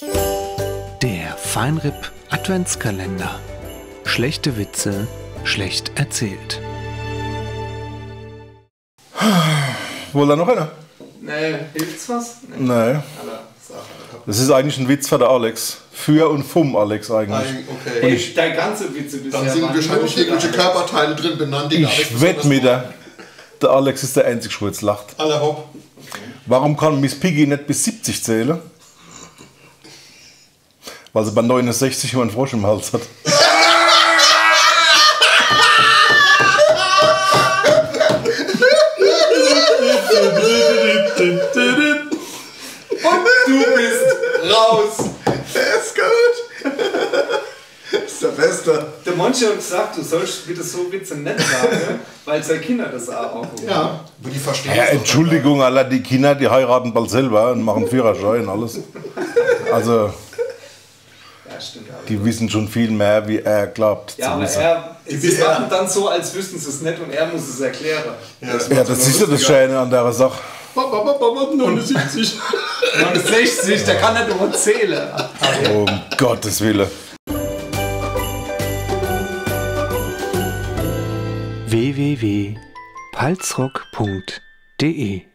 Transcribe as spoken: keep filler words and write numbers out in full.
Der Fine R I P Adventskalender. Schlechte Witze schlecht erzählt. Wollt ihr noch einer? Nee, hilft's was? Nee. Nee. Alla, sag. Das ist eigentlich ein Witz für den Alex. Für und vom Alex eigentlich. Nein, okay. Ey, deine ganze Witze bisher Dann sind waren wahrscheinlich nur irgendwelche für Alex. Körperteile drin benannt, die gar Ich nicht wett besonders mit dir, der Alex ist der Einzige, wo jetzt lacht. Alla hopp. Warum kann Miss Piggy nicht bis siebzig zählen? Weil sie bei neunundsechzig immer einen Frosch im Hals hat. Und du bist raus. Der ist gut. Das ist der Beste. Der Monchi hat gesagt, du sollst bitte so Witze nicht sagen, weil seine Kinder das auch aufrufen. Ja, aber die verstehen Ja, es doch. Entschuldigung, Alla, die Kinder, die heiraten bald selber und machen Führerschein und alles. Also, Ja, stimmt. die wissen schon viel mehr, wie er glaubt Ja, zu aber wissen. er, sie wissen- machen dann so, als wüssten sie es nicht und er muss es erklären. Ja, das ist ja das Schöne an der Sache. Bop, bop, bop, bop, neunundsiebzig. neunundsechzig, der kann nicht nur zählen. Um Gottes Willen. W W W punkt palzrock punkt D E